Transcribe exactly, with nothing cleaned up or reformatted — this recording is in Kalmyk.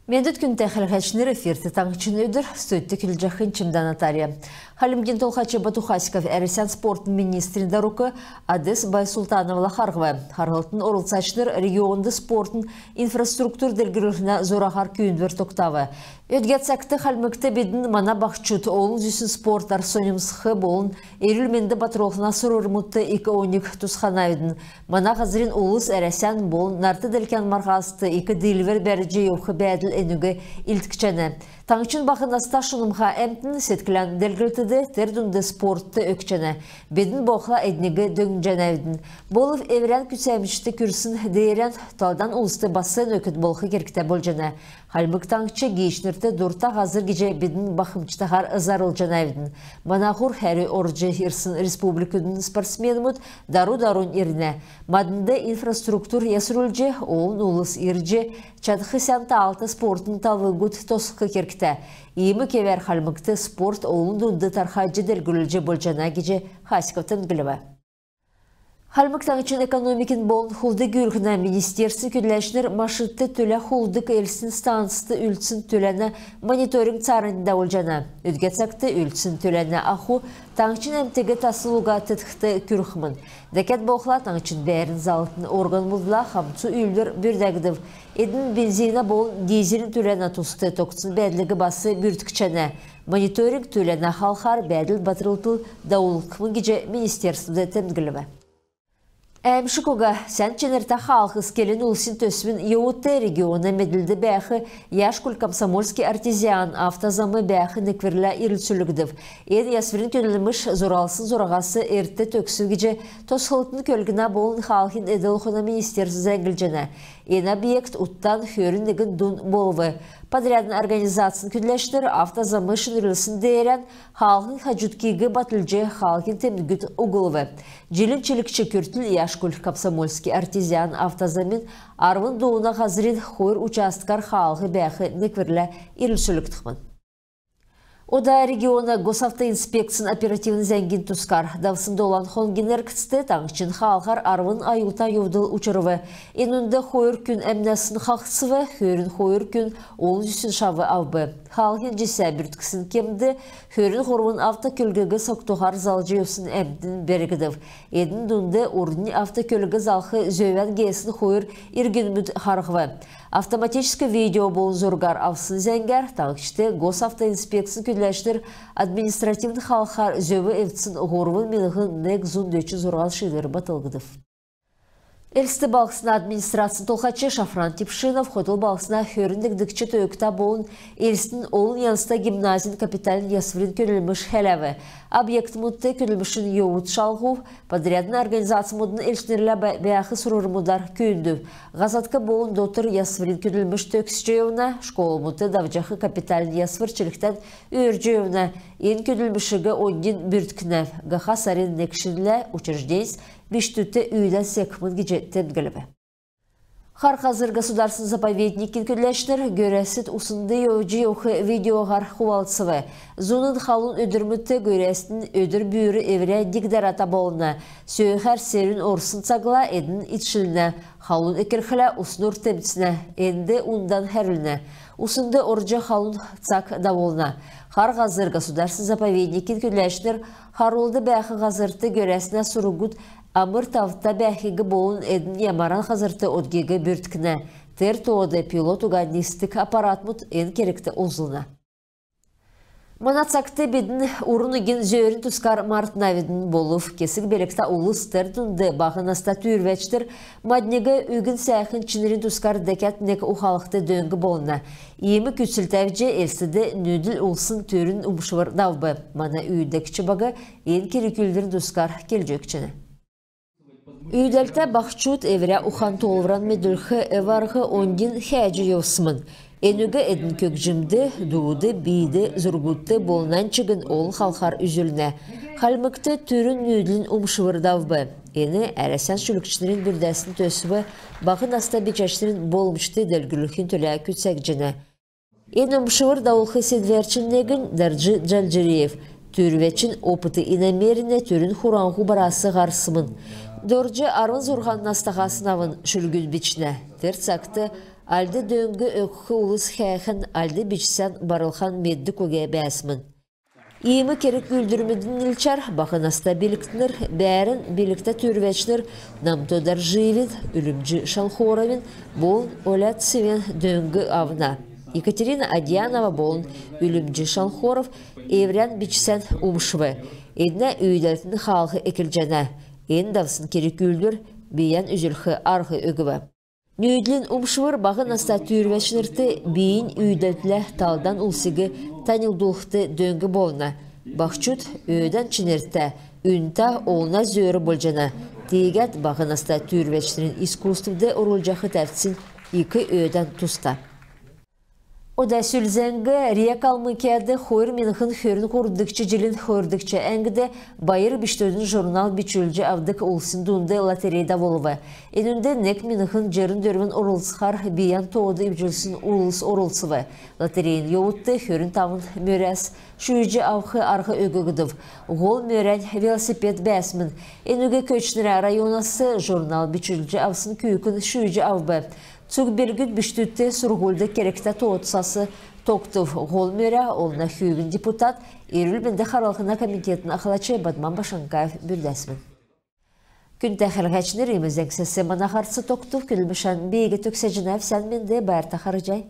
Мендвт, күндтә хәләһәчнр! Эфирт «Таңһчин өдр», студьд көдлҗәхнь Чимдә Наталья. Хальмгин Толһач Бату Хасиков Әрәсән спортын министрин дарук Одесс Байсултановла харһв. Харһлтын орлцачнр регионд спортын инфраструктур делгрүллһнә зураһар күүндвр тогтав. Өдгә цагт Хальмгт бидн, мана баһчуд, олн зүсн спортар соньмсх болн эрүл-менд батруллһна сурврмудт ик оньг тусханавидн. Мана һазрин улс Әрәсән болн нарт делкән марһаст ик диилвр бәрҗ йовх бәәдл энүг илдкҗәнә. Таңһчин баһ наста шунмһа әмтн седклән делгрлтд, тер дунд спортд өгчәнә. Бидн болхла эдниг дөңнҗәнәвидн. Болв эврән күцәмҗд күрсн деерән талдан улст бас нөкд болх кергтә болҗана. Хальмг Таңһч гиичнрт дурта һазр гиҗ бидн бахмҗтаһар зарлҗанавидн. Мана һур хәрү орҗ ирсн республикудын спортсменмүд дару-дарунь ирнә. Маднд инфраструктур ясрулҗ, олн улс ирҗ чадх сән таалта спортын талвңгуд тосх кергтә. Иим кевәр Хальмгт спорт олн дунд тархаҗ делгрүлҗ болҗана гиҗ Хасиков темдглв. Хальмг Таңһчин экономикин болн хулд-гүүлһнә министерствин көдләчнр машидт түлә хулдг элсн станцд үлдсн түләнә мониторинг цааранднь давулҗана. Өдгә цагт үлдсн түләнә аху таңһчин әмтиг таслго теткхд күрхмн. Дәкәд болхла таңһчин бәәрн заллтын органмудла хамцу үүлдвр бүрдәгдв. Эдн бензинә болн дизелин түләнә туст тогтсн бәәдлиг бас бүрткҗәнә. Мониторинг түләнә халхар бәәдл батрултл давулгдхмн гиҗ министерствд темдглв. «Әәмшг уга, сән чинртә хаалһс» келн-улсин төсвин йовудт региона медлд бәәх Яшкуль — Комсомольский — Артезиан автозам бәәх некврлә ирлцүлгдв. Эн ясврин көдлмш зуралсн зураһас эрт төгсв гиҗ тосхлтын, көлгнә болн хаалһин эдл-ахун министерств зәңглҗәнә. Эн объект уттан хөрн негн дун болв. Подрядн организацин көдләчнр автозам шинрүлсн деерән хаалһин хаҗудкиг батлҗ, хаалһин темдгүд углв. Җилин чилгч күртл Яшкуль — Комсомольский — Артезиан автозамин арвн дууна һазрин хойр участкар хаалһ бәәх некврлә ирлцүлгдхмн. Ода региона Госавтоинспекцин оперативн зәңгин тускар. Давсн долан хонгин эргцд таңһчин хаалһар арвн аюлта йовдл учрв. Энүнд хойр күн әмнәсн хаһцв, хөрн хойр күн олн зүсн шав авв. Хаалһин җисә бүртксн кемд хөрн һурвн автокөлгиг согтуһар залҗ йовсн әмтн бәргдв. Эдн дунд урднь автокөлг залх зөвән геесн хойр иргнмүд харһв. Автоматическ видео болн зургар авсн зәңгәр таңһчд Госавтоинспекцин көдләчнр административн халхар зөв эвдсн һурвн миңһн нег зун дөчн зурһан шиидвр батлгдв. Элст балһсна администрацин толһач Шафран Тепшинов хотл балһсна хөрн негдгч тойгта болн Элстин олн янзта гимназин капитальн ясврин көдлмш хәләв. Объектмудт көдлмшин йовуд шалһув. Подрядн организацмудын элчнрлә бә-, бәәх сурврмудар күүндв. Һазадк болн дотр ясврин көдлмш төгсҗ йовна. Школмудт давҗах капитальн ясвр чилгтән өөрдҗ йовна. Эн көдлмшиг однин бүрткнәв. Һаха сарин негнлә учрежденьс бичкдүдт үүдән секхмн гиҗ темдглв. «Хар һазр» государственн заповедникин көдләчнр гөрәсд уснд йовҗ йовх видеоһар хувалцв. Зуна халун өдрмүдт гөрәсдин өдр-бүл эврә диг-дарата болна. Сөөһәр серүн орсн цагла эдн идшлнә. Халун эклхлә, уснур темцнә, энд ундан хәрлнә. Уснд орҗ халун цаг давулна. «Хар һазр» государственн заповедникин көдләчнр харулд бәәх һазрт гөрәснә сургуд амр-тавта бәәхиг болн эдн ямаран һазрт одгиг бүрткнә. Тер тоод пилот уга нисдг аппаратмуд эн кергт олзлна. Мана цагт бидн урн үгин зөөрин тускар мартнавидн. Болв кесг билгтә улс, тер дунд баһ наста түүрвәчнр, мадниг үгин сәәхн чинрин тускар дәкәд нег ухалхд дөң болна. Иим күцл тәвҗ Элстд нүүдл улсин түрүн умшвр давв. Мана үүдәгч баг эн керг-үүлдврин тускар келҗ өгчәнә. Үүдәлтә баһчуд эврә ухан-тоолвран медүлх эв-арһ оньдин хәәҗ йовсмн. Энүг эдн көгҗмд, дууд, бийд, зургудт болн нань чигн олн халхар үзүлнә. Хальмгт түрүн нүүдлин умшвр давв. Эн Әрәсән шүлгчнрин бүрдәсн төсв баһ наста бичәчнрин болмҗ делгрүлхин төлә күцәгдҗәнә. Эн умшвр давулх седвәрчин негнь Дорҗи Джалҗириев. Түүрвәчин опыт и намерение түрүн хураңһу барас һарсмн. Дорҗ арвн зурһан настаһасн авн шүлгүд бичнә. Тер цагт альд дөң өгх улс хәәхән, альд бичсән барлһан меддг уга бәәсмн. Иим керг-үүлдврмүдин нилчәр баһ наста билгтнр, бәәрн билгтә түүрвәчнр Намто Дорджиевин, Үлмҗ Шанхоровин болн Оля Цевен дөң авна. Екатерина Адьянова болн Үлмҗ Шанхоров эврән бичсән умшв. Эднә үүдәлтин хаалһ эклҗәнә. Эн давсн керг-үүлдвр бийән үзүлх арһ өгв. Нүүдлин умшвр баһ наста түүрвәчнрт бийин үүдәлтлә талдан улсиг таньлдулхд дөң болна. Баһчуд өөдән чинртә, үнтә, олна зөөр болҗана. Тиигәд баһ наста түүрвәчнрин искусствд орулҗах тәвцнь ик өөдән туста. Ода сүл зәңг. РИА Калмыкияд хойр миңһн хөрн һурвдгч җилин хойрдгч әңгд «Байр» бичкдүдин журнал бичүлҗ авдг улсин дунд лотерей давулв. Энүнд нег миңһн җирн дөрвн орлцхар бийән тоод ивҗлсн улс орлцв. Лотерейин йовудт хөрн тавн мөрәс шүүҗ авх арһ өггдв. Һол мөрәнь велосипед бәәсмн. Энүг Көтчнрә районас журнал бичүлҗ авсн күүкн шүүҗ авв. Цуг белгүд бичкдүдт сурһульд кергтә тоотсас тогтв. Һол мөрә Олна хүүгин депутат, эрүл-менд харлһна комитетин ахлач Бадман Башанкаев бүрдәсмн. Күндтә хәләһәчнр, иим зәңгсәс мана һарц тогтв. Көдлмшән би төгсәҗәнәв. Сән менд, байрта харһий.